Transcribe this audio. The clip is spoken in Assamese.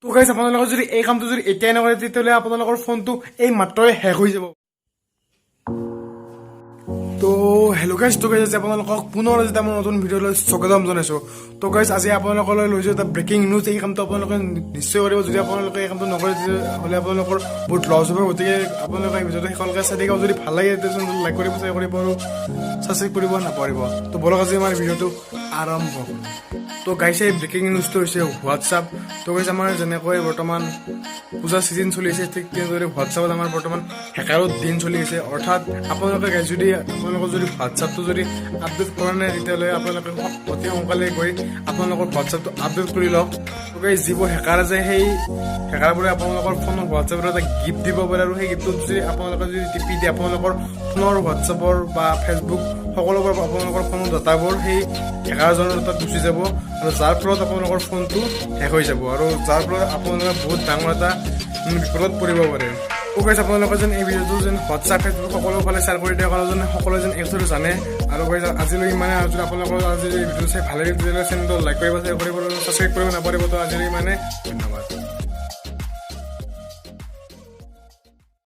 তো গাইজ, আপোনালোকৰ যদি এই কামটো যদি এতিয়াই নকৰে, তেতিয়াহ'লে আপোনালোকৰ ফোনটো এই মাত্ৰই শেষ হৈ যাব। তো হেল্ল' গাইজ, তো গাইজ, আজি আপোনালোকক পুনৰ আজি এটা মই নতুন ভিডিঅ'লৈ স্বাগতম জনাইছোঁ। তো গাইজ, আজি আপোনালোকলৈ লৈছোঁ এটা ব্ৰেকিং নিউজ। এই কামটো আপোনালোকে নিশ্চয় কৰিব। যদি আপোনালোকে এই কামটো নকৰে, তেতিয়াহ'লে আপোনালোকৰ বহুত লছ হ'ব। গতিকে আপোনালোকে এই ভিডিঅ'টো শেষলৈকে চাই থাকিব। যদি ভাল লাগে, তেতিয়া লাইক কৰিব, শ্বেয়াৰ কৰিব আৰু ছাবস্ক্ৰাইব কৰিব নাপাহৰিব। তো বলক, আজি আমাৰ ভিডিঅ'টো আৰম্ভ কৰোঁ। তো গাইছে, এই ব্ৰেকিং নিউজটো হৈছে হোৱাটছআপ। তো গাইছে, আমাৰ যেনেকৈ বৰ্তমান পূজা ছিজন চলি আছে, ঠিক তেনেদৰে হোৱাটছআপত আমাৰ বৰ্তমান হেকাৰৰ দিন চলি আছে। অৰ্থাৎ আপোনালোকে গাইজ, যদি আপোনালোকৰ যদি হোৱাটছআপটো যদি আপডেট কৰা নাই, তেতিয়াহ'লে আপোনালোকে অতি সোনকালে গৈ আপোনালোকৰ হোৱাটছআপটো আপডেট কৰি লওক। তো গাইজ, যিবোৰ হেকাৰ আছে, সেই হেকাৰবোৰে আপোনালোকৰ ফোনৰ হোৱাটছআপত এটা গিফ্ট দিব পাৰে আৰু সেই গিফ্টটোত যদি আপোনালোকে যদি টিপি দিয়ে, আপোনালোকৰ ফোনৰ হোৱাটছআপৰ বা ফেচবুক সকলোবোৰ আপোনালোকৰ ফোনৰ ডাটাবোৰ সেই হেকাৰজনৰ তাত গুচি যাব আৰু যাৰ ফলত আপোনালোকৰ ফোনটো হেক হৈ যাব আৰু যাৰ ফলত আপোনালোকে বহুত ডাঙৰ এটা বিপদত পৰিব পাৰে। গাইজ, আপোনালোকে যেন এই ভিডিঅ'টো যেন হোৱাটছআপ, ফেচবুক সকলো ফালে শ্বেয়াৰ কৰি দিয়ে, কাৰণ যেন সকলোৱে যেন এই বস্তুটো জানে। আৰু গাইজ, আজিলৈ ইমানে। আৰু যদি আপোনালোকৰ আজি এই ভিডিঅ'টো চাই ভাল লাগিল, তেতিয়াহ'লে চেনেলটো লাইক কৰিব, শ্বেয়াৰ কৰিব আৰু ছাবস্ক্ৰাইব কৰিব নাপাহৰিব। তো আজিলৈ ইমানে, ধন্যবাদ।